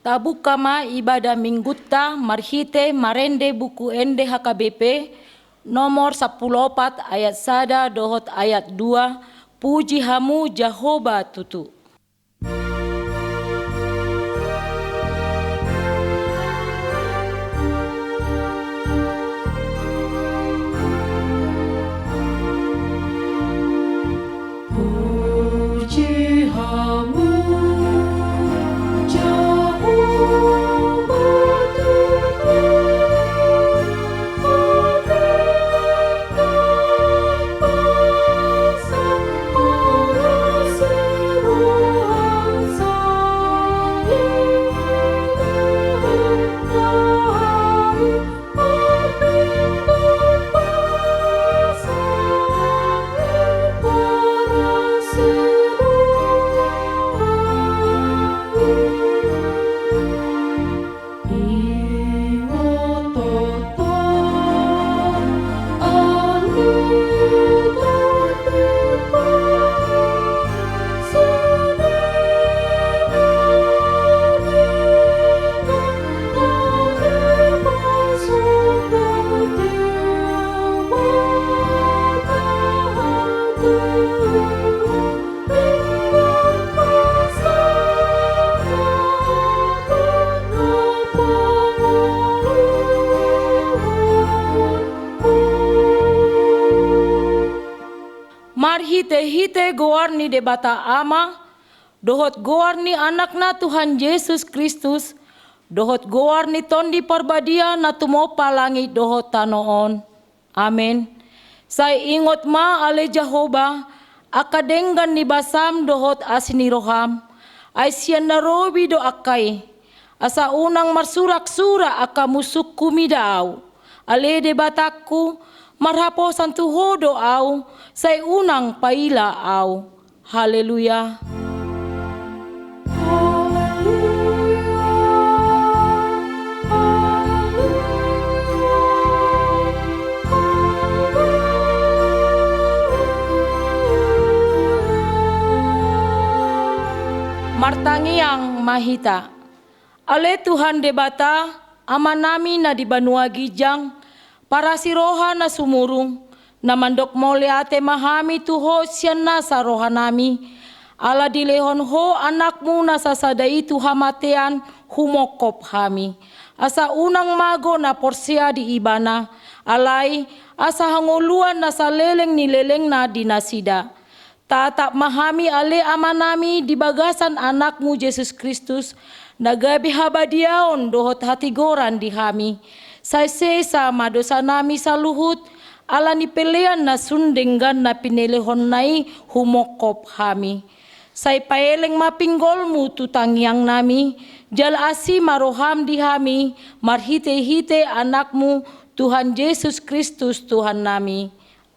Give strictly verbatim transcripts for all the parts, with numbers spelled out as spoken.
Tabuka ma ibadah Minggunta marhite marende Buku Ende H K B P nomor sampulu opat ayat sada dohot ayat dua. Puji hamu Jahowa tutu. Puji hamu Jahowa Tuhan. Marhite-hite goar ni Debata Ama, dohot goar ni Anakna Tuhan Jesus Kristus, dohot goar ni Tondi Parbadia na tumompa langit dohot tano on. Amen. Sai ingot ma ale Jahowa, angka denggan ni basam dohot asi ni roham, ai sian na robi do angka i, asa unang marsurak-surak angka musungku mida au. Ale Debatangku, marhaposan tu Ho do au, sai unang paila au. Haleluya. Martangiang ma hita. Ale Tuhan Debata, Amanami na di banua ginjang, parasi roha na sumurung, na mandok mauliate ma hami tu Ho sian nasa rohanami, ala dilehon Ho Anakmu na sasada i tu hamatean humongkop hami. Asa unang mago na porsea di Ibana, alai asa hangoluan na saleleng ni lelengna di nasida. Tatap ma hami ale Amanami di bagasan Anakmu Jesus Kristus, na gabe habadiaon dohot hatigoran di hami. Sai sesa ma dosanami saluhut, ala ni pelean na sun denggan na pinelehonna i humongkop hami. Sai paeleng ma pinggolmu tu tangiangnami, jala asi ma roham di hami, marhite-hite Anakmu, Tuhan Jesus Kristus Tuhannami.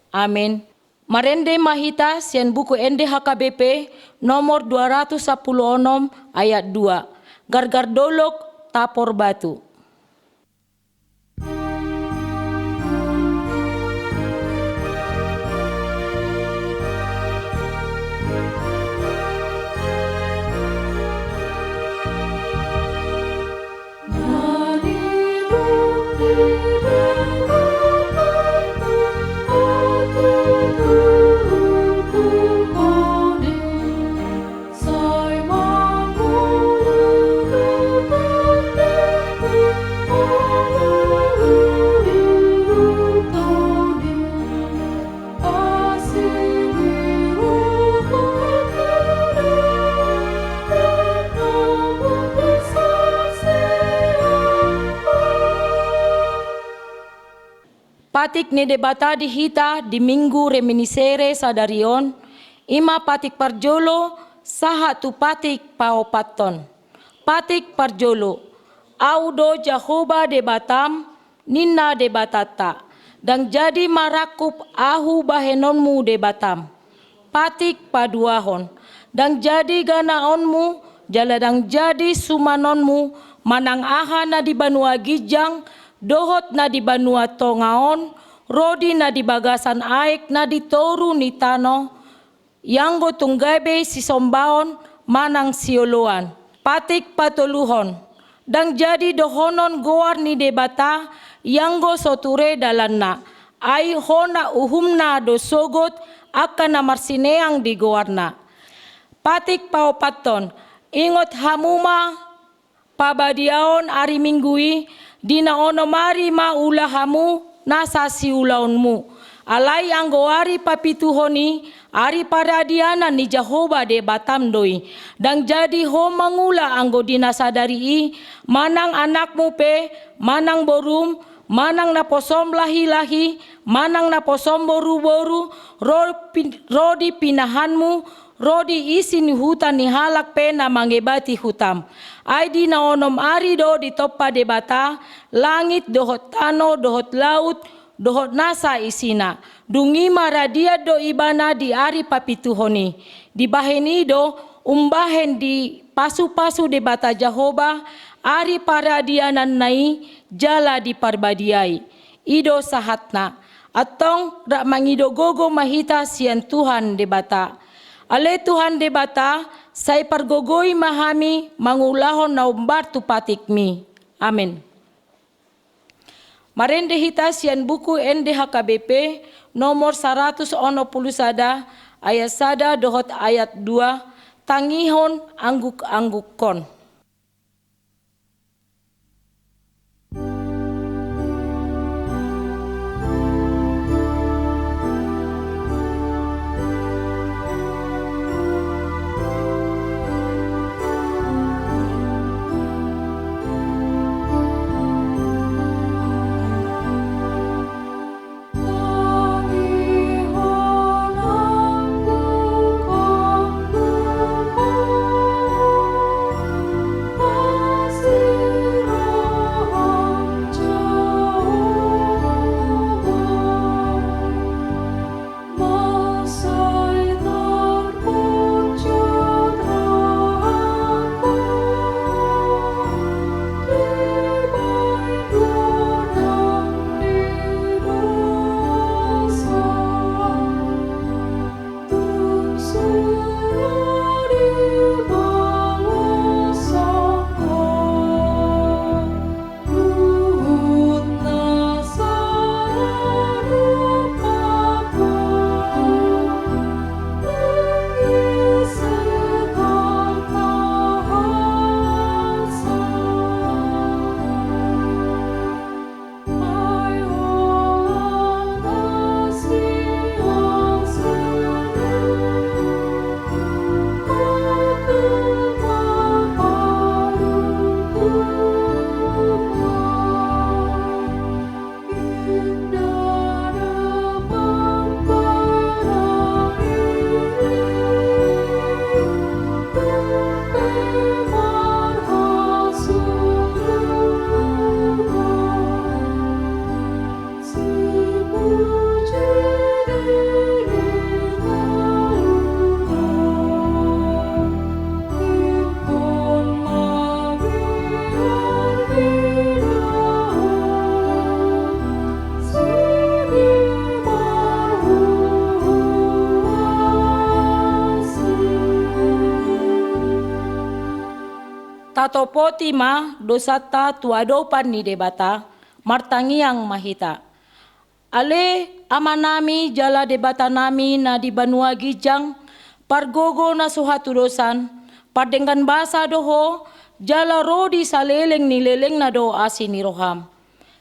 Amen. Marende ma hita sian Buku Ende H K B P nomor dua ratus sampulu onom ayat dua. Gargar dolok tapor batu. Patik ni Debata di hita di Minggu Reminiscere sadari on, i ma patik parjolo sahat tu patik paopathon. Patik parjolo, Ahu do Jahowa Debatam, ninna Debatanta, ndang jadi marangkup Ahu bahenonmu Debatam. Patik paduahon, ndang jadi ganaonmu, jala ndang jadi sumanonmu, manang aha na di banua ginjang, dohot na di banua tonga on, ro di na di bagasan aek na di toru ni tano, ianggo tung gabe sisombaon manang sioloan. Patik patoluhon, Ndang jadi dohonon goar ni Debata ianggo so ture dalanna, ai hona uhumna do sogot angka na marsineang di goarna. Patik paopathon, ingot hamu ma pabadiaon ari Minggu i, di na onom ari ma ula hamu nasa siulaonmu. Alai anggo ari papituhon i, ari paradianan ni Jahowa Debatam do i. Ndang jadi ho mangula anggo di na sadari i, manang anakmu pe, manang borum, manang naposom lahi-lahi, manang naposom boru-boru, ro pin-, ro di pinahanmu, ro di isi ni huta ni halak pe na mangebati hutam. Ai di na onom ari do ditompa Debata langit dohot tano dohot laut dohot nasa isina. Dung i ma radian do ibana di ari papituhon i. Dibahen i do umbahen dipasu-pasu Debata Jahowa ari paradiananna i jala diparbadiai. I do sahatna. Antong rap mangido gogo ma hita sian Tuhan Debata. Ale Tuhan Debata, sai pargogoi ma hami mangulahon na hombar tu patikmi. Amen. Marende hita sian buku Ende H K B P nomor saratus onom pulu sada, ayat sada dohot ayat dua, tangihon angguk-anggukkon. Tatopoti ma dosanta tu adopan ni Debata, martangiang ma hita. Ale Amanami jala Debatanami na di banua ginjang, pargogo na so hatudosan, pardenggan basa do Ho, jala ro di saleleng ni lelengna do asi ni roham.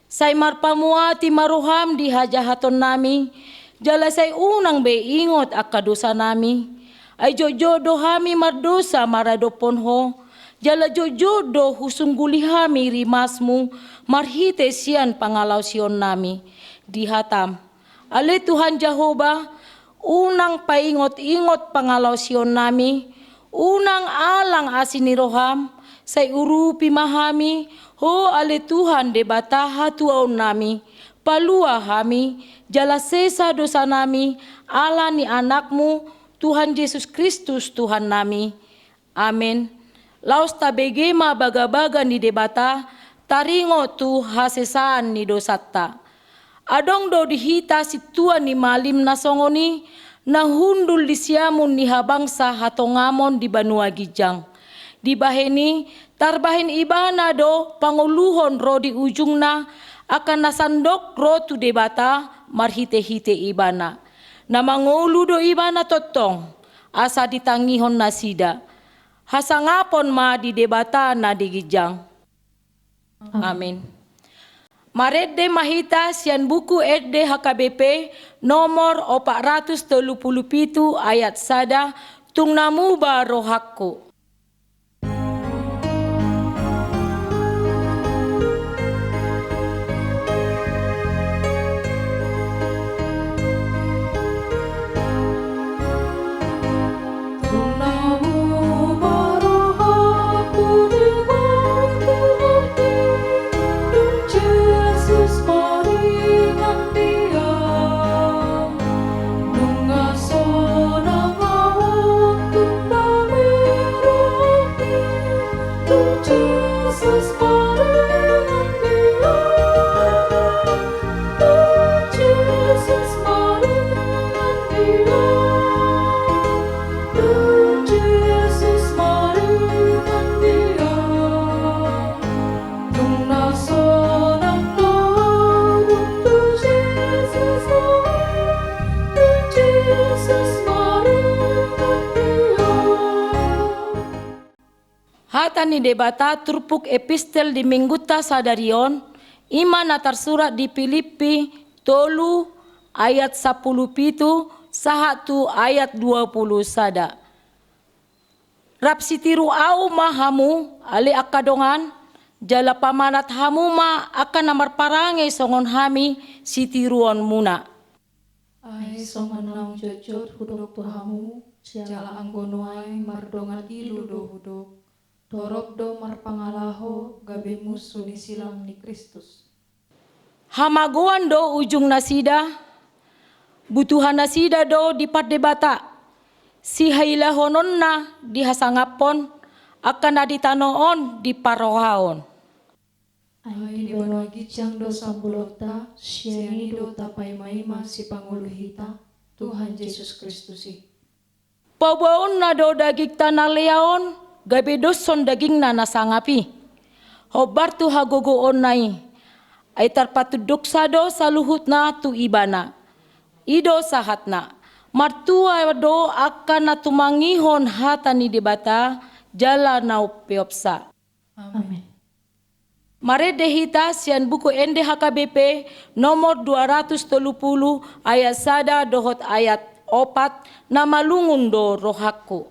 Sai marpamuati ma roham di hajahatonnami, jala sai unang be ingot angka dosanami. Ai jotjot do hami mardosa maradophon Ho, jala jotjot do husungguli hami rimasmu marhite sian pangalaosionnami di hatam. Ale Tuhan Jahowa, unang paingot-ingot pangalaosionnami, unang alang asi ni roham, sai urupi ma hami, Ho ale Tuhan Debata hatuaonnami, palua hami, jala sesa dosanami, ala ni Anakmu, Tuhan Jesus Kristus Tuhannami. Amen. Laos tabege ma bagabaga ni Debata, taringot tu hasesaan ni dosanta. Adong do di hita sintua ni malim na songon i, na hundul di siamun ni habangsa hatongamon di banua ginjang. Dibahen i, tarbahen Ibana do pangoluhon ro di ujungna angka na sandok ro tu Debata marhitehite Ibana, na mangolu do Ibana tongtong, asa ditangihon nasida. Hasangapon ma di Debata na di ginjang. Amin. Marende ma hita sian buku Ende H K B P nomor opat ratus tolu pulu pitu ayat sada, Tung na muba rohangku. Hata ni Debata turpuk epistel di minggunta sadari on, i ma na tarsurat di Pilippi tolu ayat sampulu pitu sahat tu ayat dua pulu sada. Rap sitiru ahu ma hamu, ale angka dongan, jala pamanat hamu ma angka na marparange songon hami sitiruonmuna. Ai songon naung jotjot hudok tu hamu, jala anggo nuaeng mardongan ilu do hudok, torop do marpangalaho gabe musu ni silang ni Kristus. Hamagoan do ujung nasida, butuhan nasida do di pardebata, sihailahononna di hasangaphon, angka na di tano on di parrohaon. Ai di banua ginjang do sambulonta, sian i do tapaimaima sipangolu hita, Tuhan Jesus Kristus i. Paboaonna do dagingta na lea on, gabe doshon dagingna na sangap i. Hombar tu hagogoonna i. Ai tarpatunduksa do saluhutna tu ibana. I do sahatna. Martua do angka na tumangihon hata ni Debata, jala na umpeopsa. Amen. Marende hita sian buku Ende H K B P nomor dua ratus tolu pulu ayat sada dohot ayat opat, Na malungun do rohangku.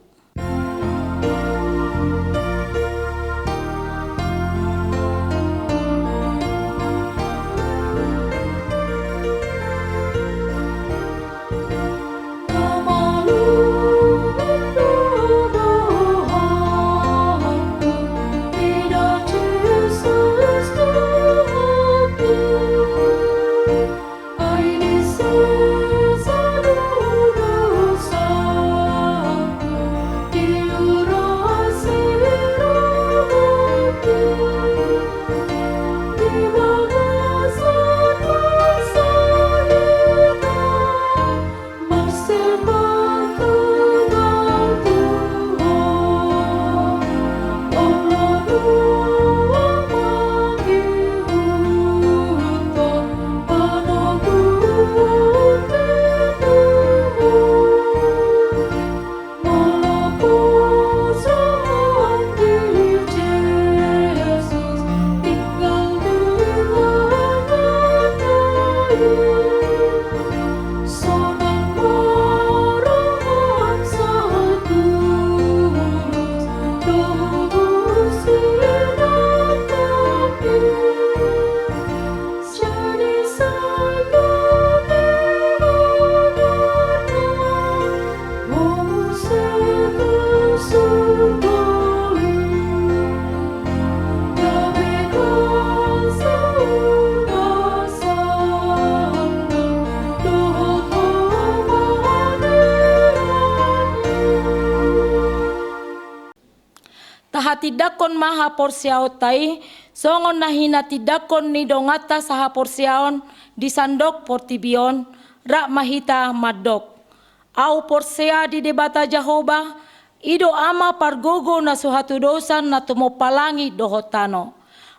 Tahatindangkon ma haporseaonta i, songon na hinatindangkon ni donganta sahaporseaon di sandok portibi on, rap ma hita mandok. Ahu porsea di Debata Jahowa, I do Ama pargogo na so hatudosan na tumompa langit dohot tano.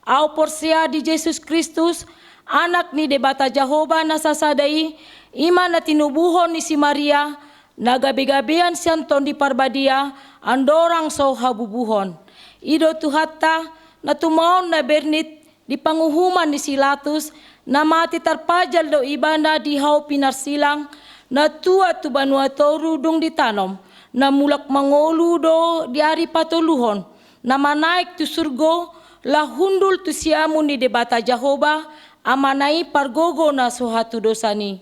Ahu porsea di Jesus Kristus, Anak ni Debata Jahowa na sasada i, i ma na tinubuhon ni si Maria, na gabegabean sian Tondi Parbadia, andorang so habubuhon. I do Tuhanta, na tumaon na bernit, di panguhuman ni si Latus, na mate tarpajal do ibana di hau pinarsilang, na tuat tu banua toru dung ditanom, na mulak mangolu do di ari patoluhon, na manaek tu surgo, laho hundul tu siamun ni Debata Jahowa, Amana i pargogo na so hatudosan i.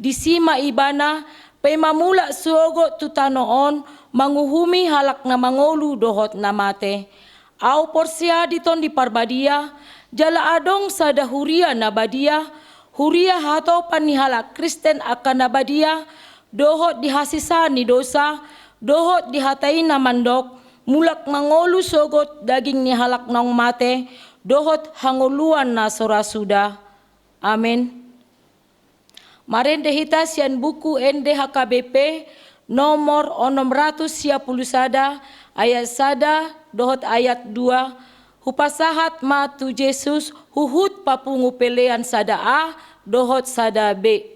Disi ma ibana, paima mulak sogot tu tano on, manguhumi halak na mangolu dohot na mate. Ahu porsea di Tondi Parbadia, jala adong sada huria na badia, huria hatopan ni halak Kristen angka na badia, dohot di hasesaan ni dosa, dohot di hata i na mandok, mulak mangolu sogot daging ni halak naung mate, dohot hangoluan na so ra suda. Amen. Marende hita sian buku Ende H K B P nomor onom ratus sia pulu sada, ayat sada dohot ayat dua. Hupasahat ma tu Jesus huhut papungu pelean sada A dohot sada B.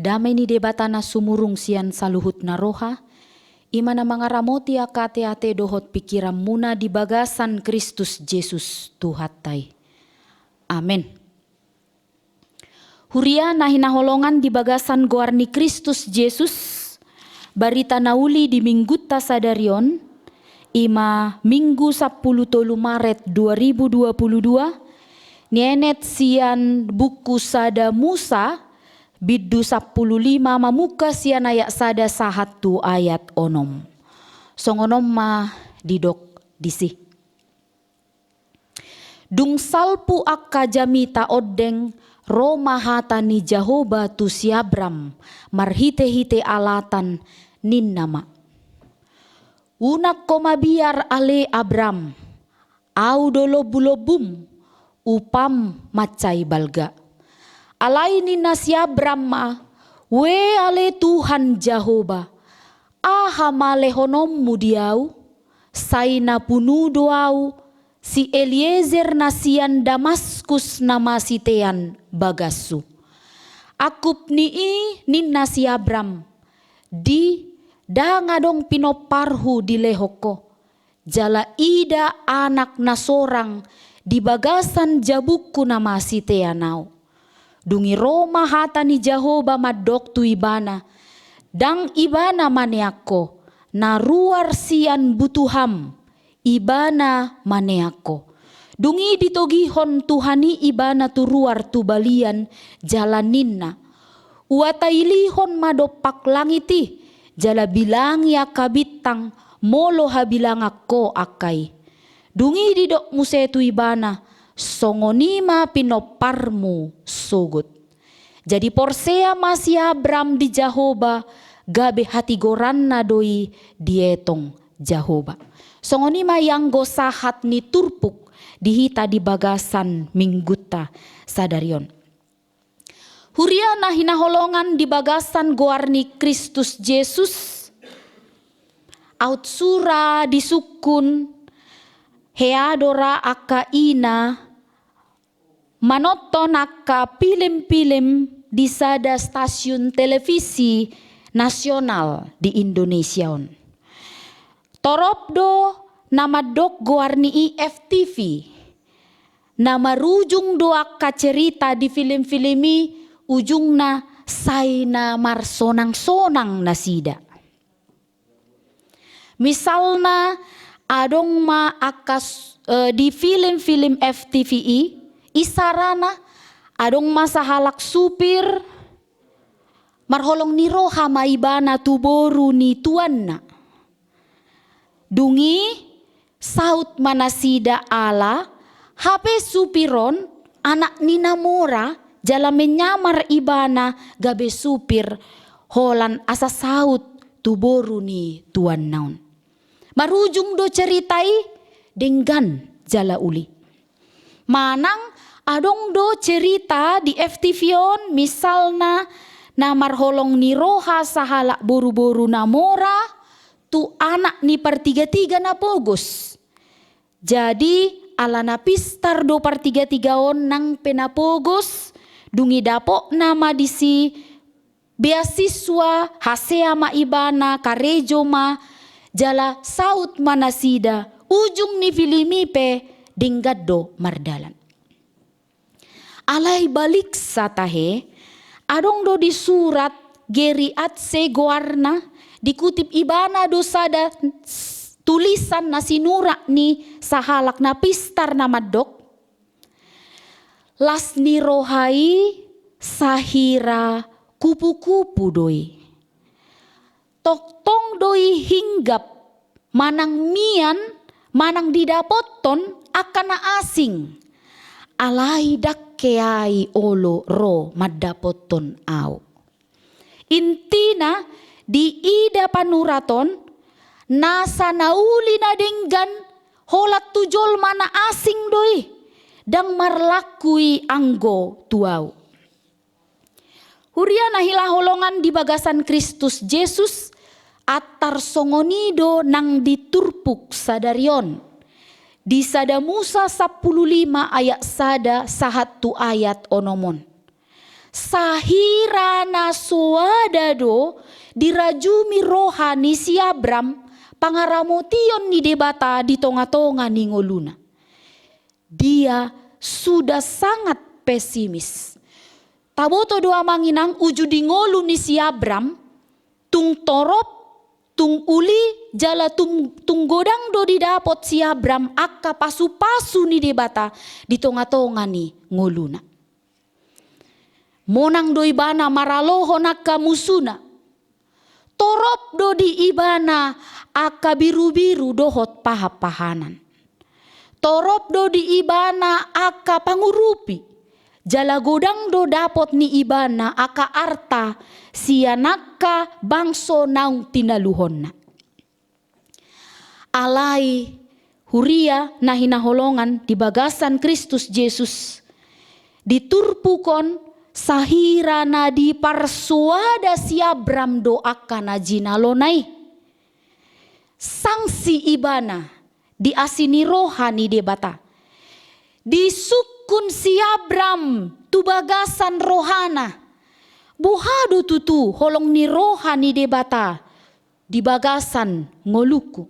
Dame ni Debata na sumurung sian saluhutna roha, i ma na mangaramoti angka ateate dohot pingkiranmuna di bagasan Kristus Jesus Tuhanta i. Amen. Huria na hinaholongan di bagasan goar ni Kristus Jesus, barita na uli di minggunta sadari on, i ma Minggu sampulu tolu Maret dua ribu dua pulu dua, nienet sian buku sada Musa, bindu sampulu lima mamungka sian ayat sada sahat tu ayat onom. Songon on ma didok disi. Dung salpu angka jamita ondeng, ro ma hata ni Jahowa tu si Abram marhitehite alatan, ninna ma: Unang ho mabiar ale Abram, Ahu do lombulombum, upam mansai balga. Alai ninna si Abram ma: Ue ale Tuhan Jahowa, aha ma lehononmu di ahu? Sai na punu do ahu si Eliezer na sian Damaskus na masitean bagashu. Angkup ni i ninna si Abram: Di, ndang adong pinomparhu dilehon ho, jala ida anak na sorang di bagasan jabungku na masitean ahu. Dung i ro ma hata ni Jahowa mandok tu ibana: Ndang ibana maneang ho, na ruar sian butuham, ibana maneang ho. Dung i ditogihon Tuhan i ibana tu ruar tu balian jala ninna: Ua tailihon ma dompak langit i, jala bilangi angka bintang, molo habilangan ho angka i. Dung i didok muse tu ibana: Songon i ma pinomparmu sogot. Jadi porsea ma si Abram di Jahowa, gabe hatigoranna do i dietong Jahowa. Songon i ma i anggo sahat ni turpuk di hita di bagasan minggunta sadari on. Huria na hinaholongan di bagasan goar ni Kristus Jesus, aut sura disungkun hea do ra angka ina manonton angka film-film di sada stasiun televisi nasional di Indonesia on. Torop do na mandok goar ni i F T V. Na marujung do angka cerita di film-film i, ujungna sai na marsonang-sonang nasida. Misalna, adong ma angka s-, eh, di film-film F T V i, isarana, adong ma sahalak supir, marholong ni roha ma ibana tu boru ni tuanna. Dung i, saut ma nasida ala, hape supir on, anak ni na mora, jala menyamar ibana gabe supir, holan asa saut tu boru ni tuanna on. Marujung do cerita i, denggan jala uli. Manang adong do cerita di F T V on, misalna, na marholong ni roha sahalak boru-boru na mora tu anak ni partiga-tiga na pogos. Jadi, ala na pistar do partiga-tiga on nang pe na pogos, dung i dapotna ma disi beasiswa, hasea ma ibana, karejo ma, jala saut ma nasida, ujung ni film i pe denggan do mardalan. Alai baliksa tahe, adong do di surat Gary Atze goarna, dikutip ibana do sada s-, tulisan na sinurat ni sahalak na pistar na mandok: Las ni roha i sahira kupu-kupu do i. Tongtong do i hinggap manang mian manang didapothon angka na asing. Alai ndang hea i olo ro mandapothon ahu. Intina, diida panurat on, nasa na uli na denggan holan tu jolma na asing do i, ndang marlaku i anggo tu ahu. Huria na hinaholongan di bagasan Kristus Jesus, antar songon i do nang di turpuk sadari on. Di Sada Musa sampulu lima ayat sada sahat tu ayat onom on. Sahira na soada do dirajumi roha ni si Abram pangaramotion ni Debata di tonga-tonga ni ngoluna. Dia sudah sangat pesimis. Taboto do amang inang, uju di ngolu ni si Abram, tung torop, tung uli, jala tung, tung godang do didapot si Abram angka pasu-pasu ni Debata di tonga-tonga ni ngoluna. Monang do ibana maralohon angka musuna. Torop do di ibana angka birubiru dohot pahanpahanan. Torop do di ibana angka pangurupi. Jala godang do dapot ni ibana angka arta sian angka bangso naung tinaluhonna. Alai, huria na hinaholongan di bagasan Kristus Jesus, di turpuk on sahira na diparsoada si Abram do angka na jinalona i. Sangsi ibana di asi ni roha ni Debata. Disungkun si Abram tu bagasan rohana. Boha do tutu holong ni roha ni Debata di bagasan ngolungku.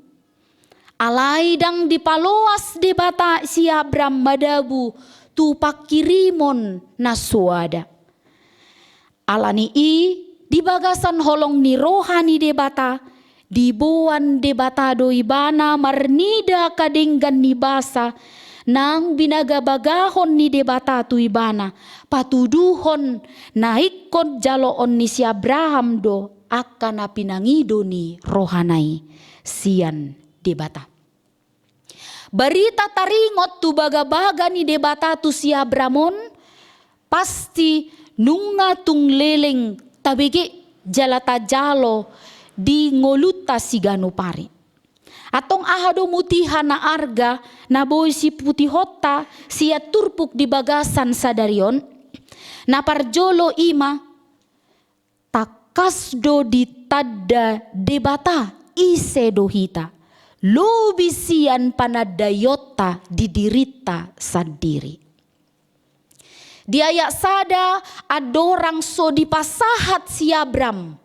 Alai ndang dipaloas Debata si Abram madabu tu pangkirimon na soada. Ala ni i Di bagasan holong ni roha ni Debata, diboan Debata do ibana marnida angka denggan ni basa, nang binagabagahon ni Debata tu ibana, patuduhon na ingkon jaloon ni si Abraham do angka na pinangido ni rohana i sian Debata. Barita taringot tu bagabaga ni Debata tu si Abraham on, pasti nunga tung leleng tabege jala tajalo di ngolunta siganup ari. Antong aha do mutiha na arga na boi siputihonta sian turpuk di bagasan sadari on? Na parjolo i ma, tangkas do ditanda Debata ise do hita, lobi sian panandaionta di dirinta sandiri. Di ayat sada, andorang so dipasahat si Abraham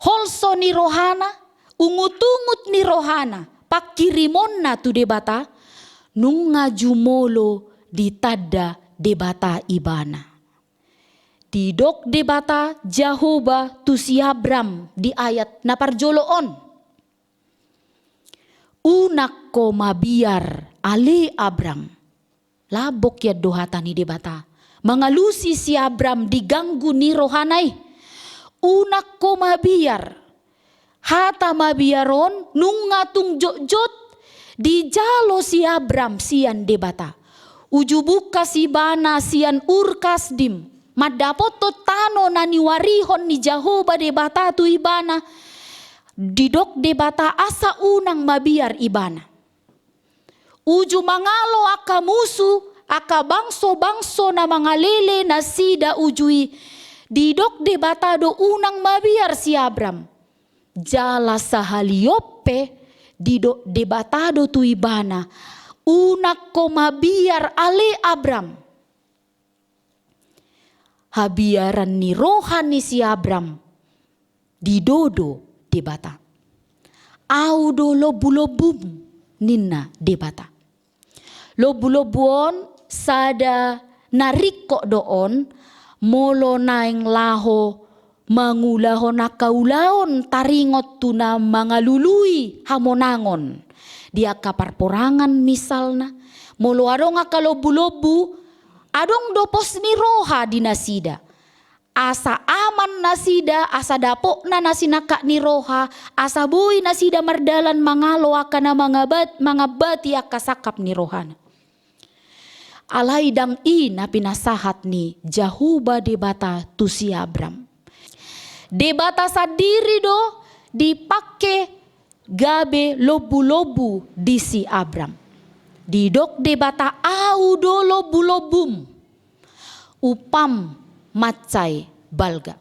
holso ni rohana, ungutungut ni rohana, panghirimonna tu Debata, nunga jumolo ditanda Debata ibana. Didok Debata Jahowa tu si Abraham di ayat na parjolo on: Unang ho mabiar ale Abraham. Lambok hian do hata ni Debata mangalusi si Abraham di ganggu ni rohana i. Unang ho mabiar. Hata mabiar on nunga tung jotjot dijalo si Abraham sian Debata. Uju bungkas ibana sian Ur Kasdim mandapothon tano na niuarihon ni Jahowa Debata tu ibana, didok Debata asa unang mabiar ibana. Uju mangalo angka musu, angka bangso-bangso na mangalele nasida uju i, didok Debata do unang mabiar si Abraham. Jala sahali on pe didok Debata do tu ibana: Unang ho mabiar ale Abraham. Habiaran ni roha ni si Abraham didodo Debata. Ahu do lombulombum, ninna Debata. Lombulombum on sada na ringkot do on, molo naeng laho mangulahon angka ulaon taringot tu na mangalului hamonangon di angka parporangan misalna. Molo adong angka lombulombu, adong do pos ni roha di nasida. Asa aman nasida, asa dapotna na sinangkap ni roha, asa boi nasida mardalan mangalo angka na mangabat-, mangambati angka sangkap ni rohana. Alai ndang i na pinasahat ni Jahowa Debata tu si Abraham. Debata sandiri do dipangke gabe lombulombu di si Abraham. Didok Debata: Ahu do lombulombum, umpam mansai balga.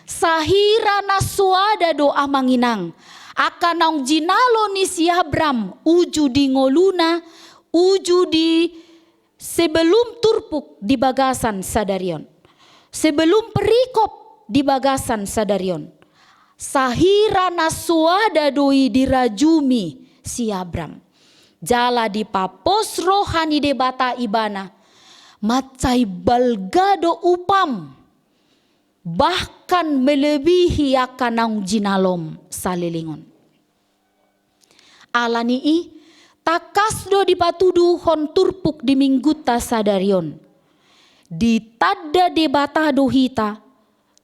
Sahira na so ada do, amang inang, angka naung jinalo ni si Abraham uju di ngoluna, uju di sebelum turpuk di bagasan sadari on, sebelum perikop di bagasan sadari on, sahira na so ada do i dirajumi si Abraham, jala dipapos roha ni Debata ibana, mansai balga do umpam, bahkan melebihi angka naung jinalom saleleng on. Alani i, tangkas do dipatuduhon turpuk di minggunta sadari on. Ditanda Debata do hita,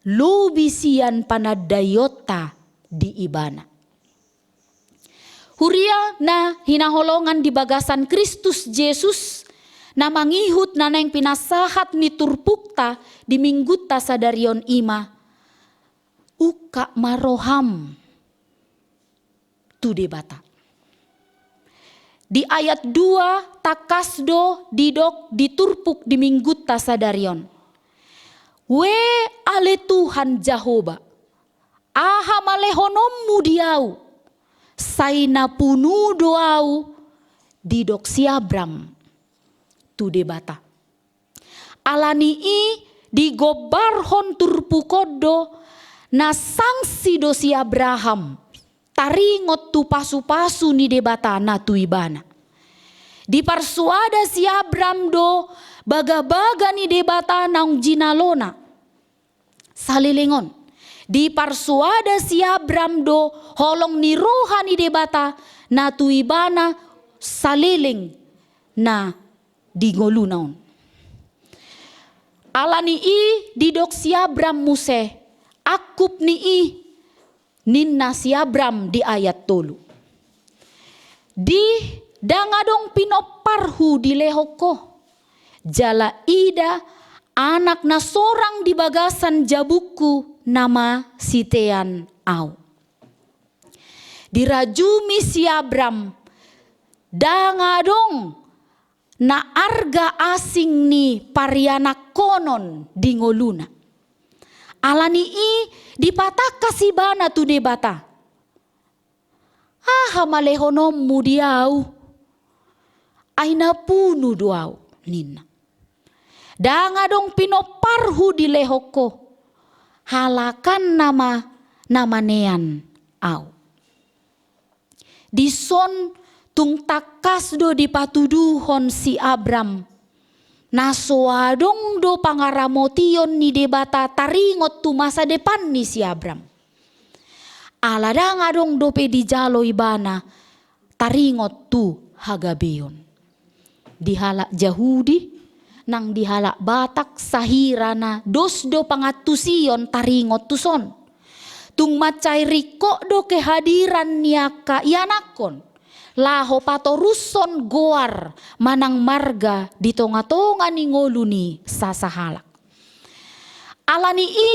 lobi sian panandaionta di ibana. Huria na hinaholongan di bagasan Kristus Jesus, na mangihut na naeng pinasahat ni turpukta di minggunta sadari on i ma: Ungkap ma roham tu Debata. Di ayat dua tangkas do didok di turpuk di minggunta sadari on: We ale Tuhan Jahowa, aha ma lehononmu di ahu? Sai na punu do ahu, didok si Abraham tu Debata. Alani i digombarhon turpuk on do na sangsi do si Abraham taringot tu pasupasu ni Debata na tu ibana. Diparsoada si Abraham do bagabaga ni Debata naung jinalona. saleleng on. Diparsoada si Abram do holong ni roha ni Debata na tu ibana saleleng na di ngoluna on. Ala ni i didok si Abram muse, angkup ni i, ninna si Abram di ayat tolu. Di, ndang adong pinomparhu dilehon ho, jala ida, anak na sorang di bagasan jabungku nama sitean ahu. Dirajumi si Abram, ndang adong na arga asing ni parianakhonon di ngoluna. Ala ni i dipatangkas ibana tu Debata. Aha ma lehononmu di ahu? Ai na punu do ahu, ninna. Ndang adong pinomparhu dilehon ho, halak an nama na manean ahu. Dison tung tangkas do dipatuduhon si Abram, na so adong do pangaramotion ni Debata taringot tu masa depan ni si Abram. Ala ndang adong dope dijalo ibana taringot tu hagabeon. Di halak Jahudi nang di halak Batak sahira na dos do pangantusion taringot tuson. Tung mansai ringkot do kehadiran ni angka ianakhon laho patorushon goar manang marga di tonga-tonga ni ngolu ni sasahalak. Ala ni i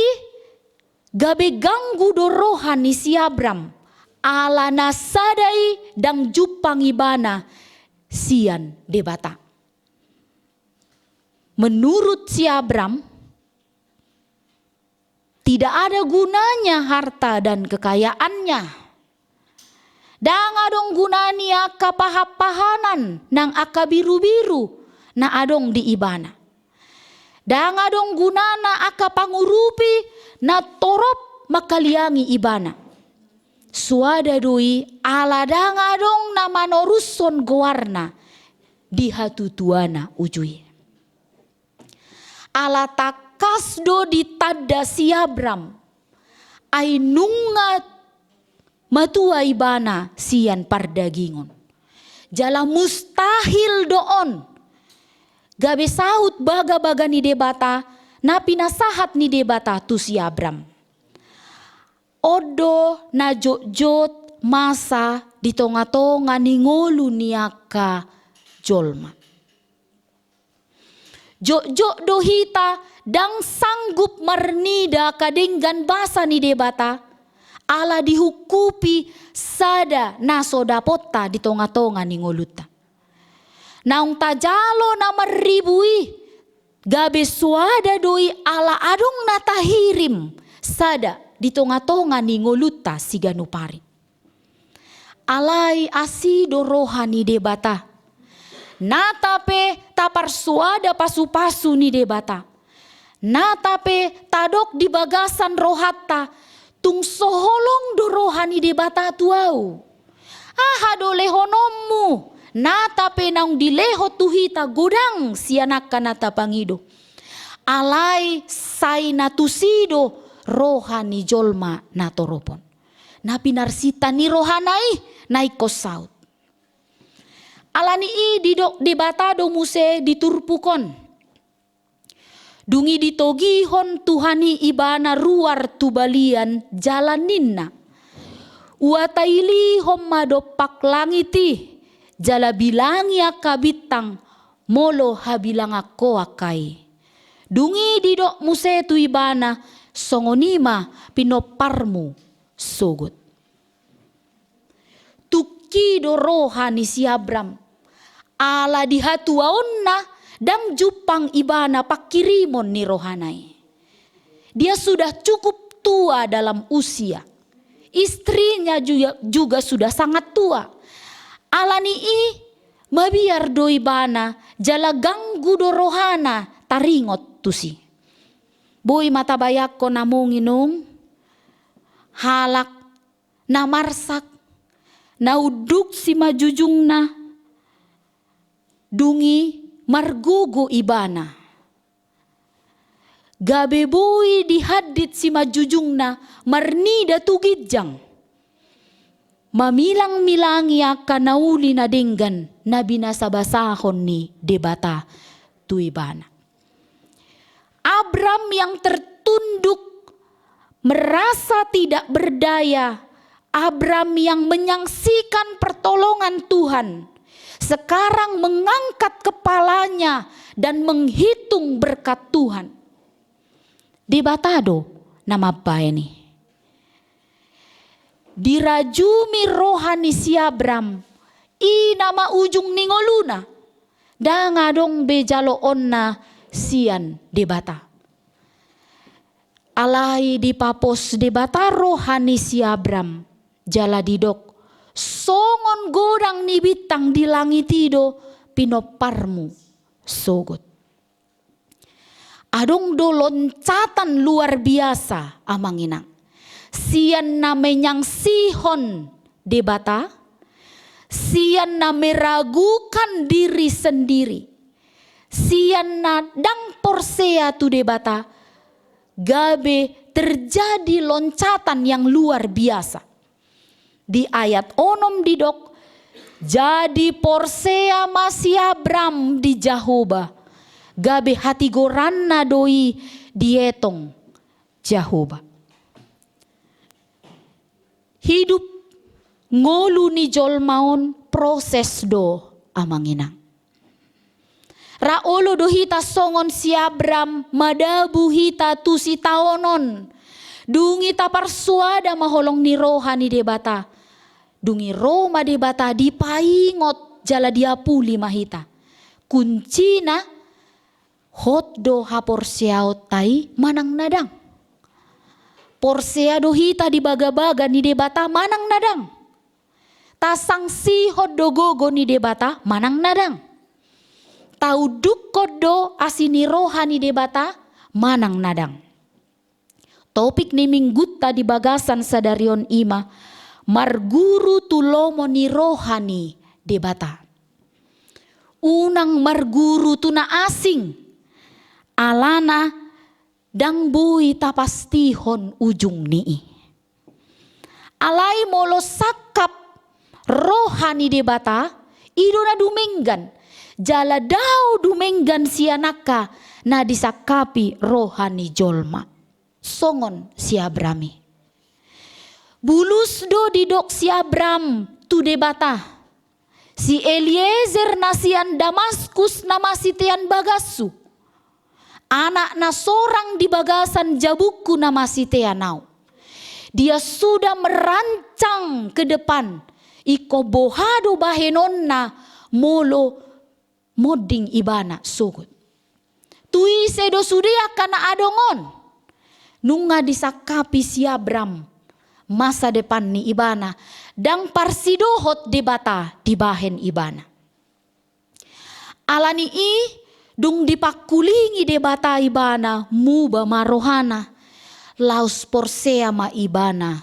gabe ganggu do roha ni si Abram, ala na sada i ndang jumpang ibana sian Debata. Menurut si Abram, tidak ada gunanya harta dan kekayaannya. Ndang adong guna ni angka pahan-pahanan nang angka birubiru na adong di ibana. Ndang adong gunana angka pangurupi na torop mangkaliangi ibana. Soada do i ala ndang adong na manorushon goarna di hatutuana uju i. Ala tangkas do ditanda si Abram, ai nunga matua ibana sian pardagingon. Jala mustahil do on gabe saut bagabaga ni Debata na pinasahat ni Debata tu si Abram. On do na jotjot masa di tonga-tonga ni ngolu ni angka jolma. Jotjot do hita ndang sanggup marnida angka denggan basa ni Debata, ala dihungkupi sada na so dapotta di tonga-tonga ni ngolunta. Naung tajalo na marribu i, gabe soada do i ala adong na tahirim sada di tonga-tonga ni ngolunta siganup ari. Alai asi do roha ni Debata. Nata pe taparsoada pasu-pasu ni Debata, nata pe tadok di bagasan rohanta, tung so holong do roha ni Debata tu ahu. Aha do lehononmu? Nata pe naung dilehon tu hita godang sian angka na tapangido. Alai sai na tusi do roha ni jolma na torop on. Na pinarsinta ni rohana i na ingkon saut. Ala ni i didok Debata do muse di turpuk on. Dung i ditogihon Tuhan i ibana ruar tu balian jala ninna: Ua tailihon ma dompak langit i, jala bilangi angka bintang, molo habilangan ho angka i. Dung i didok muse tu ibana: Songon i ma pinomparmu sogot. Tungki do roha ni si Abram. Ala di hatuaonna ndang jumpang ibana pangkirimon ni rohana i. Dia sudah cukup tua dalam usia. Istrinya juga, juga sudah sangat tua. Ala ni i mabiar do ibana jala ganggu do rohana taringot tusi. Boi ma tabayangkon among inong, halak na marsak, na unduk simanjujungna, dung i margogo ibana. Gabe boi dihandit simanjujungna marnida tu ginjang, mamilangmilangi angka na uli na denggan na binasabasahon ni Debata tu ibana. Abram yang tertunduk, merasa tidak berdaya, Abram yang menyaksikan pertolongan Tuhan, sekarang mengangkat kepalanya dan menghitung berkat Tuhan. Debata do na mambaen i. Dirajumi roha ni si Abram, i nama ujung ni ngoluna. Ndang adong be jaloonna sian Debata. Alai dipapos Debata roha ni si Abram, jala didok, songon godang ni bintang di langit i do pinomparmu sogot. Adong do loncatan luar biasa, amang inang. Sian na menyangsihon Debata, sian na meragukan diri sendiri, sian na ndang porsea tu Debata, gabe terjadi loncatan yang luar biasa. Di ayat onom didok, jadi porsea ma si Abram di Jahowa, gabe hatigoranna do i dietong Jahowa. Hidup ngolu ni jolma on proses do, amang inang. Ra olo do hita songon si Abram madabu hita tu sitaonon. Dung i taparsoada ma holong ni roha ni Debata. Dung i ro ma Debata dipaingot jala diapuli ma hita. Kuncina, hot do haporseaonta i manang na ndang? Porsea do hita di bagabaga ni Debata manang na ndang? Tasangsihon do gogo ni Debata manang na ndang? Taundukkon do asi ni roha ni Debata manang na ndang? Topik ni minggunta di bagasan sadari on i ma marguru tu lomo ni roha ni Debata. Unang marguru tu na asing, alana ndang boi tapastihon ujungni i. Alai molo sangkap roha ni Debata, i do na dumenggan, jala dao dumenggan sian angka na disangkapi roha ni jolma. Songon si Abram i. Bulus do didok si Abram tu Debata, si Eliezer na sian Damaskus na masitean bagashu, anak na sorang di bagasan jabungku na masitean ahu. Dia sudah merancang ke depan, ingkon boha do bahenonna molo monding ibana sogot. Tu ise do sude angka na adong on? Nunga disangkapi si Abram masa depan ni ibana, ndang parsidohot Debata dibahen ibana. Alani i, dung dipangkulingi Debata ibana, muba ma rohana, laos porsea ma ibana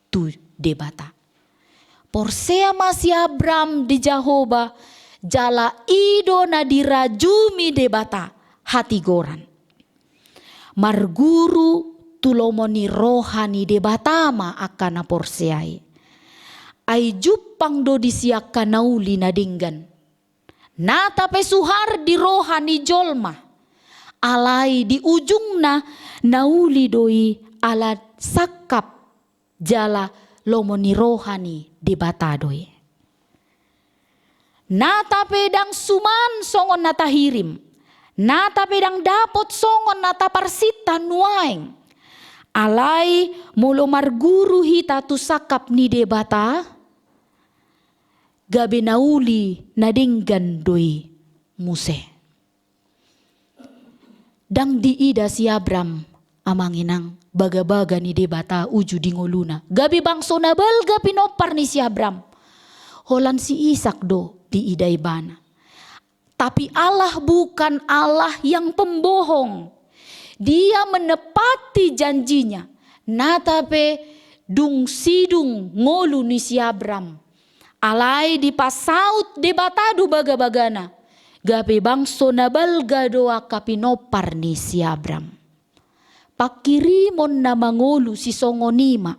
tu Debata. Porsea ma si Abram di Jahowa, jala i do na dirajumi Debata hatigoran. Marguru tu lomo ni roha ni Debata ma angka na porsea i. Ai jumpang do disi angka na uli na denggan. Nata pe suhar di roha ni jolma, alai di ujungna na uli do i ala sangkap jala lomo ni roha ni Debata do i. Nata pe ndang suman songon na tahirim, nata pe ndang dapot songon na taparsinta nuaeng. Alai molo marguru hita tu sangkap ni Debata, gabe na uli na denggan do i muse. Ndang diida si Abram, amang inang, bagabaga ni Debata uju di ngoluna. Gabe bangso na balga pinompar ni si Abram. Holan si Ishak do diida ibana. Tapi Allah bukan Allah yang pembohong. Dia menepati janjinya. Nata pe dung sidung ngolu ni si Abram, alai dipasaut Debata do bagabagana. Gabe bangso na balga do angka pinompar ni si Abram. pangkirimon na mangolu sisongon i ma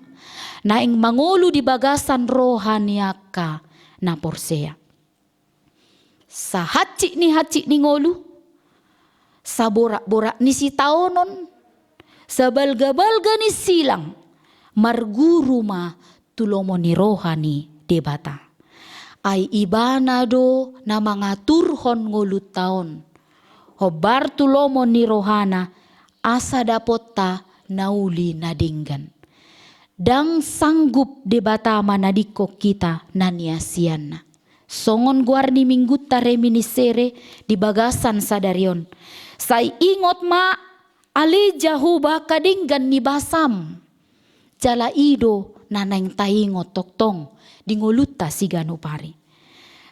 naeng mangolu di bagasan roha ni angka na porsea. Sahansit ni hansit ni ngolu, saborat-borat ni sitaonon, sabalga-balga ni silang, marguru ma tu lomo ni roha ni Debata. Ai Ibana do na mangaturhon ngolunta on hombar tu lomo ni rohana, asa dapotta na uli na denggan. Ndang sanggup Debata manadingkon hita na niasianna. Songon goar ni minggunta reminiscere di bagasan sadari on. Sai ingot ma ale Jahowa angka denggan ni basam. Jala i do na naeng taingot tongtong di ngolunta siganup ari.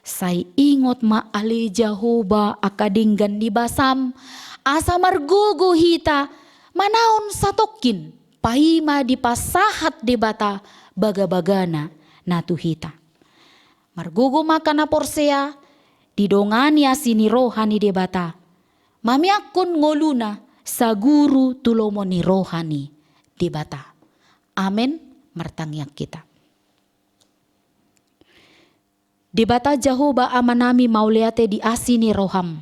Sai ingot ma ale Jahowa angka denggan ni basam, asa margogo hita manaon satongkin paima dipasahat Debata bagabagana na tu hita. Margogo ma angka na porsea, didongani asi ni roha ni Debata, mamiangkon ngoluna saguru tu lomo ni roha ni Debata. Amen. Martangiang hita. Debata Jahowa Amanami, mauliate di asi ni roham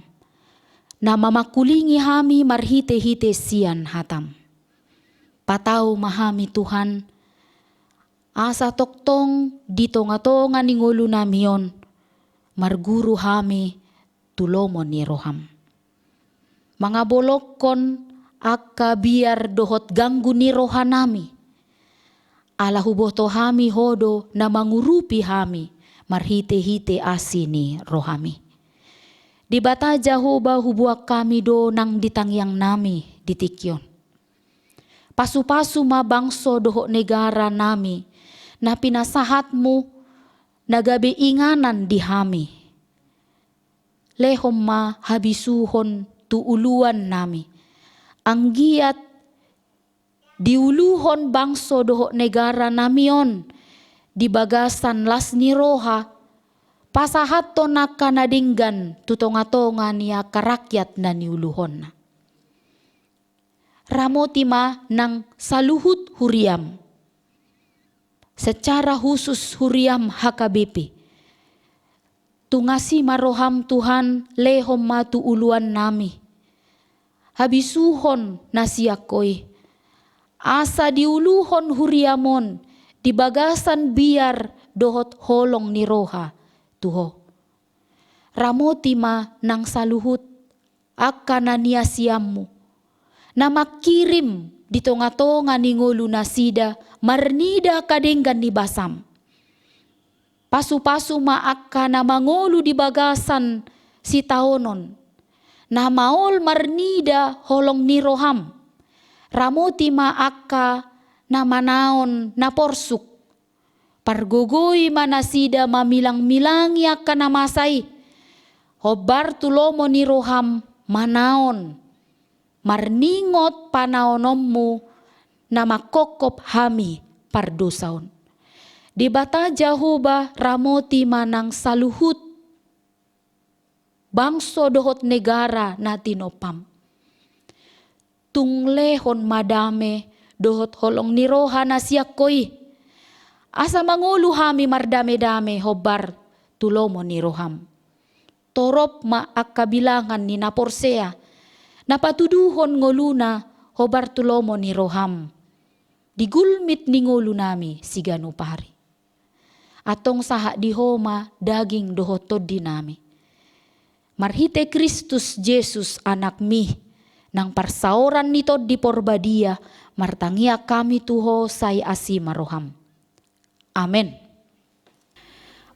na mamangkulingi hami marhite-hite sian hatam. Patau ma hami Tuhan, asa tongtong di tonga-tonga ni ngolunami on marguru hami tu lomo ni roham. Mangabolongkon angka biar dohot ganggu ni rohanami. Ala huboto hami Ho do na mangurupi hami marhite-hite asi ni rohami. Debata Jahowa, huboan hami do nang di tangiangnami di tingki on. Pasu-pasu ma bangso dohot negaranami na pinasahatmu na gabe inganan di hami. Lehon ma habisuhon tu uluannami. Anggiat diuluhon bangso dohot negaranami on di bagasan las ni roha, pasahathon angka na denggan tu tonga-tonga ni angka rakyat na niuluhonna. Ramoti ma nang saluhut huriam. Secara khusus huriam H K B P. Tung asi ma roham Tuhan, lehon ma tu uluannami habisuhon na sian Ho i. Asa diuluhon huriam on di bagasan biar dohot holong ni roha tu Ho. Ramoti ma nang saluhut angka na niasianmu, na mangkirim di tonga-tonga ni ngolu nasida marnida angka denggan ni basam. Pasu-pasu ma angka na mangolu di bagasan sitaonon, na maol marnida holong ni roham. Ramoti ma angka na manaon na porsuk. Pargogoi ma nasida mamilang-milangi angka na masa i, hombar tu lomo ni roham manaon, marningot panaononmu na manghophop hami pardosa on. Debata Jahowa, ramoti ma nang saluhut bangso dohot negara na tinompam. Tung lehon ma dame dohot holong ni roha na sian Ho i, asa mangolu hami mardame-dame hombar tu lomo ni roham. Torop ma angka bilangan ni na porsea na patuduhon ngoluna hombar tu lomo ni roham di gulmit ni ngolunami siganup ari. Antong sahat di Ho ma daging dohot tondinami. Marhite Kristus Jesus Anakmi, nang parsaoran ni Tondi Porbadia, martangiang hami tu Ho, sai asi ma roham. Amen.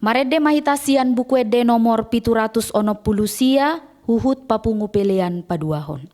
Marende ma hita sian Buku Ende nomor pitu ratus onom pulu sia, huhut papungu pelean paduahon.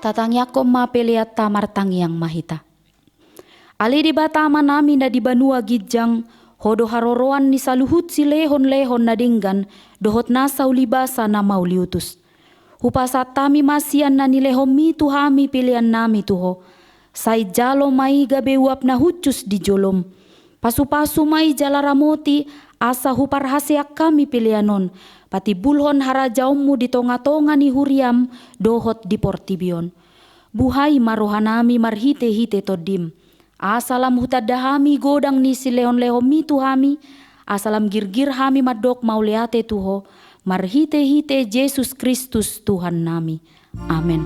Tatangiangkon ma peleanta, martangiang ma hita. Ale Debata Amanami na di banua ginjang, Ho do haroroan ni saluhut silehonlehon na denggan dohot nasa ulibasa na mauliutus. Hupasahat hami ma sian na nilehonMi tu hami peleannami tu Ho. Sai jalo ma i gabe uap na hushus di joloM. Pasupasu ma i jala ramoti, asa huparhaseang hami pelean on patimbulhon harajaonMu di tongatonga ni huriaM dohot di portibi on. Buhai ma rohanami marhitehite TondiM, asa lam hutanda hami godang ni silehonlehonMi tu hami, asa lam girgir hami mandok mauliate tu Ho, marhitehite Jesus Kristus Tuhannami. Amen.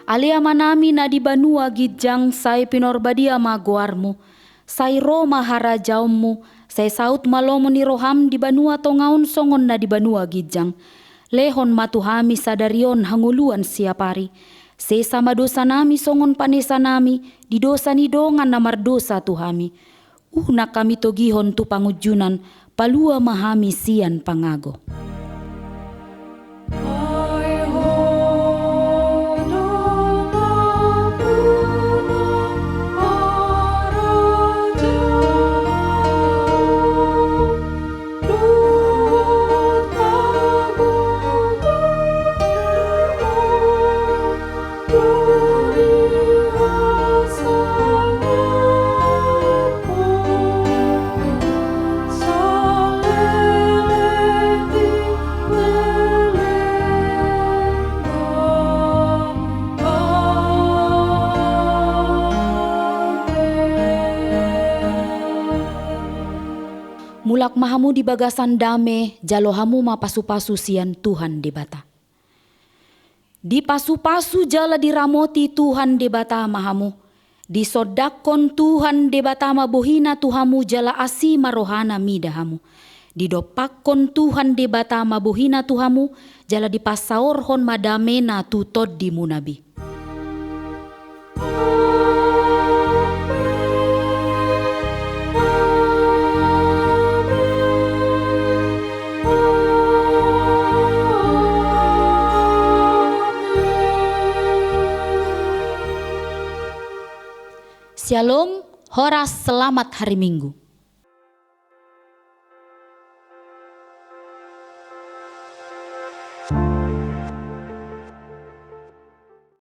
Ale Amanami na di banua ginjang, sai pinarbadia ma goarMu. Sai ro ma harajaonMu. Sai saut ma lomo ni rohaM di banua tonga on songon na di banua ginjang. Lehon ma tu hami sadari on hangoluan siapari. Sesa ma dosanami songon panesanami di dosa ni dongan na mardosa tu hami. Unang hami togihon tu pangunjunan, palua ma hami sian pangago. Mulak ma hamu di bagasan dame, jalo hamu ma pasupasu sian Tuhan Debata. Dipasupasu jala diramoti Tuhan Debata ma hamu. Disondangkon Tuhan Debata ma bohiNa tu hamu jala asi ma rohaNa mida hamu. Didompakkon Tuhan Debata ma bohiNa tu hamu, jala dipasaorhon ma dameNa tu tondimuna be. Syalom, horas, selamat hari Minggu.